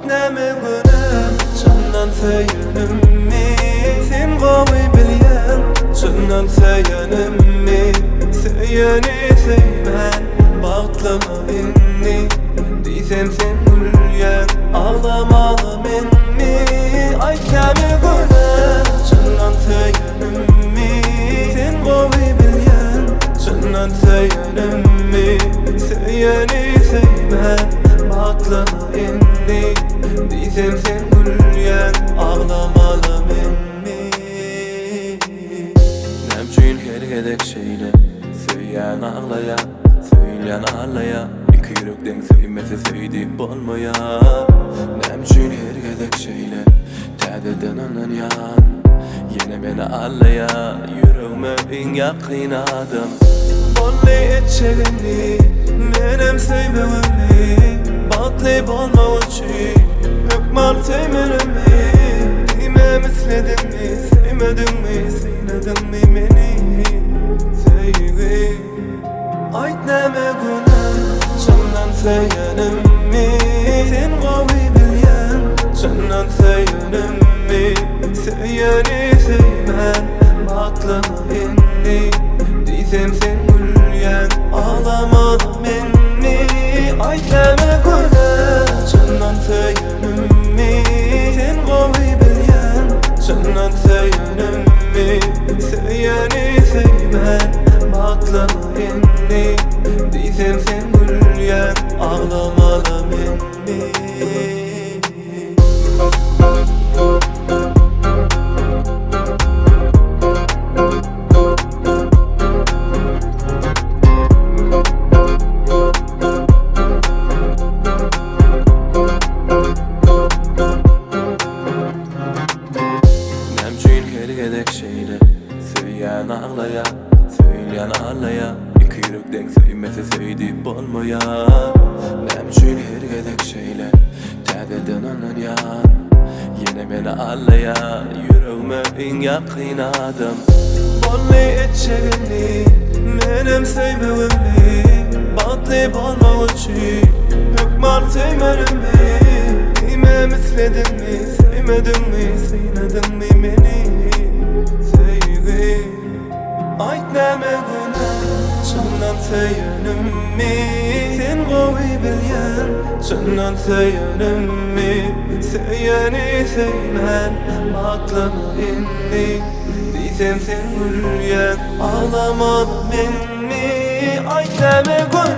Aýt näme günä çyndan söýenimmi Sen gowy bilýäň çyndan söýenimmi Söýeni söýmän bagtlymy indi Diýsem sen gülýäň aglamaly menmi Aýt näme günä çyndan söýenimmi Sen gowy bilýäň çyndan söýenimmi Söýeni söýmän bagtlymy indi Diýsem sen gülýäň aglamaly menmi Näme üçin her gezek şeýle Söýýän aglaýa, söýülýän aglaýa Iki ýürek deň söýmese söý diýip bolmaýa Näme üçin her gezek şeýle Täzeden ynanýan Ýene meni aldaýa Ýüregime iň ýakyn adam Boldy etjegimi Menem söýmegimi Bagtly bolmak üçin Hökman söýmelimi Diýmem islediňmi Söýmediňmi Synadyňmy meni Söýgi Aýt näme günä Çyndan söýenimmi Sen gowy bilýäň Çyndan söýenimmi Söýeni söýmän Bagtlymy indi Diýsem sen gülýäň Aglamaly menmi Aýt näme günä Çyndan söýenimmi Sen gowy bilýäň Çyndan söýenimmi Söýeni söýmän Bagtlymy indi Diýsem sen gülýäň Aglamaly menmi Näme üçin her gezek şeýle Söýýän aglaýa, söýülýän aglaýa Iki ýürek deň söýmese söý diýip bolmaýa Näme üçin her gezek şeýle Täzeden ynanýan Ýene meni aldaýa Ýüregime iň ýakyn adam Boldy etjegimi Menem söýmegimi Bagtly bolmak üçin Hökman söýmelimi Diýmem islediňmi Söýmediňmi Synadyňmy meni Söýgi Aýt näme günä Çyndan söýenimmi Sen gowy bilýäň Çyndan söýenimmi Söýeni söýmän Bagtlymy indi Diýsem sen gülýäň Aglamaly menmi Aýt näme günä.